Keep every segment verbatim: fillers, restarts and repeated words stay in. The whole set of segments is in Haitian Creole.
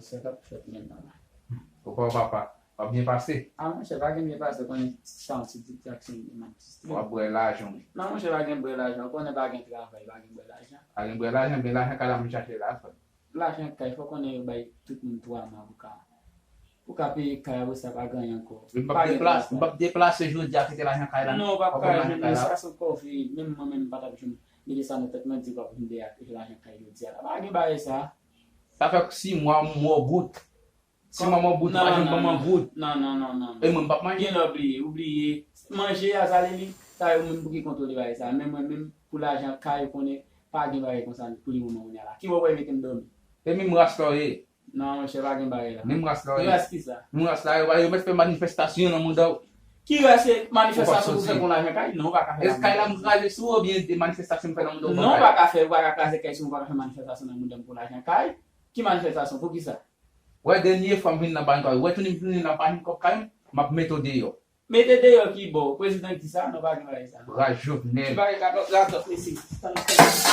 Sa k ap fèt menm nan la. Ou pa papa, w ap byen pase. A monchè, pa gen byen pase, konnen sa yon ti distraksyon de manifeste. W ap bwè lajan wi. Non monchè, pa gen bwè lajan, konnen pa gen travay, pa gen bwè lajan. Pa gen bwè lajan, men lajan kay la moun chache la frè. Lajan kay, fò konnen yo bay tout moun twa mwa pou ka pou ka peye kay apre sa pa gen anyen ankò. M p ap deplase, m p ap deplase jodi a kite lajan kay la. Non, w p ap ka jwenn men sa se ankò vre, menm mwen menm m pa t ap janm mete sa nan tèt mwen di w p ap vin deyè ak lajan kay jodi a la. Pa gen bagay sa. Sa fè sis mwa m mò gout. Sis mwa m mò gout, ou pa janm ban mwen gout. Non, non, non, non. E mwen m p ap manje. Gen lè w bliye, ou bliye. Manje a sa li li, sa yo menm pou ki kontwole bagay sa. Men mwen menm pou lajan kay ou konnen pa gen bagay konsa pou li moman kounye a la. Ki bò w pral mete m dòmi? E menm ras la w ye. Non monchè, pa gen bagay la. Menm ras la w ye. Ras kisa? Menm ras la yo, yo mèt fè manifestasyon nan mouda w. Ki ras se manifestasyon pou fè pou lajan kay? Non, ou pa ka fè. Èske kay la m kraze sou ou oubyen de manifestasyon m fè nan mouda w? Non, ou pa ka fè, ou pa ka kraze kay sou mwen, ou pa ka fè manifestasyon nan mouda m pou lajan kay. Ki manifestasyon? Poukisa? Wè dènye fwa m vin nan Banikòb, wè tounen m tounen nan Banikòb kay m, m ap mete w deyò. Mete deyò ki bò? Prezidan ki sa? Non, pa gen bagay sa. Bra Jovenel. Ki bagay radòt radòt mesye? Tann tann.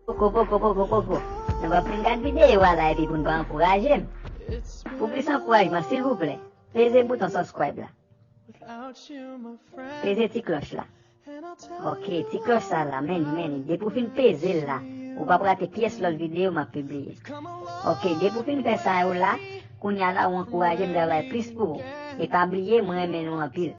Poko poko poko poko. Nou pa fin gad videyo a la epi pou n pa ankouraje m. Pou plis ankourajman silvouplè, peze bouton subscribe la. Peze ti klòch la. Ok, ti klòch sa la, men li, men li. Depi w fin peze l la, ou p ap rate pyès lòt videyo m ap pibliye. Ok, depi w fin fè sa yo la, kounye a la ou ankouraje m travay plis pou ou. E pa bliye, mwen renmen nou anpil.